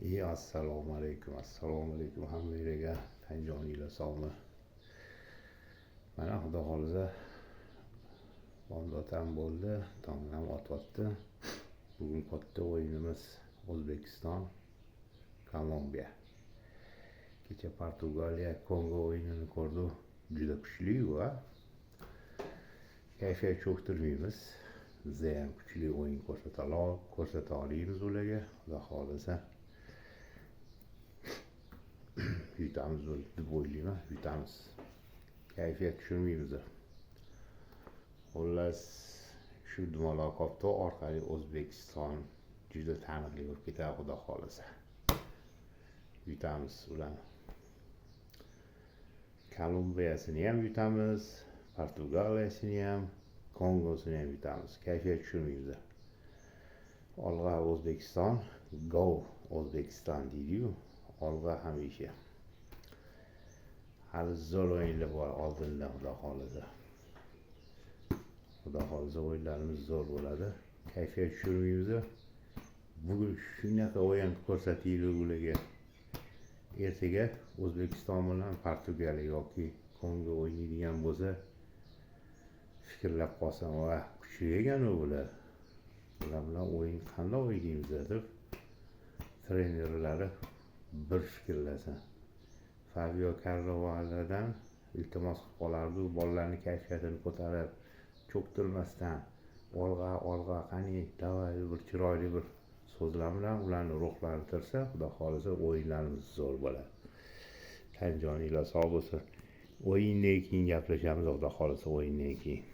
Assalomu alaykum, assalomu alaykum hammanglarga. Tan joninglar sog'mi? Mana, xudo xohlasa, bomdod ham bo'ldi, tong ham otyapti. Bugun katta o'yinimiz: O'zbekiston, Kolumbiya. Kecha Portugaliya, Kongo o'yinini ko'rdik. Juda kuchli u, a? Kayfiyat cho'ktirmaymiz. Biza ham kuchli o'yin ko'rsata olamiz ularga, xudo xohlasa. Yutamiz deb o'ylayman, yutamiz. Kayfiyat tushirmaymiz. Xullas, shu dumaloq koptok orqali O'zbekiston juda taniqli bo'lib ketadi, xudo xohlasa. Yutamiz ularni. Kolumbiyasini ham yutamiz, Portugaliyasini ham, Kongosini ham yutamiz. Kayfiyat tushirmaymiz. Olg'a, O'zbekiston, go O'zbekiston deydi-yu, olg'a hamisha. Hali zo'r o'yinlar bor oldinda, xudo xohlasa. Xudo xohlasa, o'yinlarimiz zo'r bo'ladi. Kayfiyat tushirmaymiz. Bugun shunaqa o'yin ko'rsataylik ularga. Ertaga O'zbekiston bilan Portugaliya yoki Kongo o'ynaydigan bo'lsa, fikrlab qolsam, va kuchli ekan u bular. Bular bilan o'yin qanday o'ynaymiz deb trenerlari bir fikrlasin. Fabio Carnevaledan iltimos qilib qolardi, u bolalarni kayfiyatini ko'tarib, cho'ktirmasdan, olg'a, olg'a, qani, давай, bir chiroyli bir so'zlar bilan ularni ruhlantirsa, xudo xohlasa, o'yinlarimiz zo'r bo'ladi. Tan joninglar sog' bo'lsin. O'yindan keyin gaplashamiz, xudo xohlasa, o'yindan keyin.